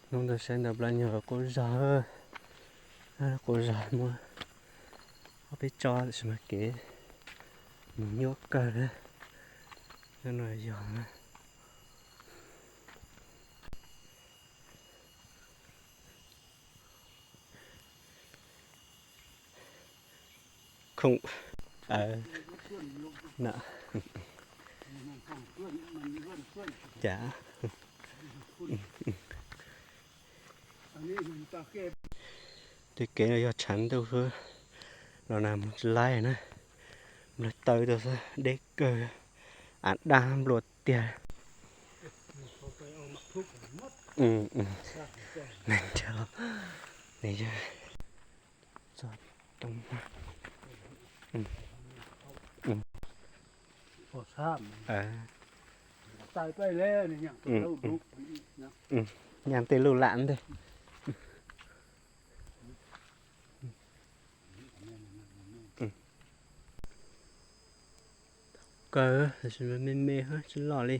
Hnub ntawd saib ntawd plab nyuag quaj zog, quaj zog muab ob peb tsob tam sim no kev mus nyuaj kawg na. Nyob no yog khoom, na, cas tej kev no yog tshav ntuj xwb los na mus tsis laib na. Nplawg taw tau xwb, deb kawg, av dab nplua tiag. Nyaj tej luj lam ntej. Kawg, me me, tsis loj li.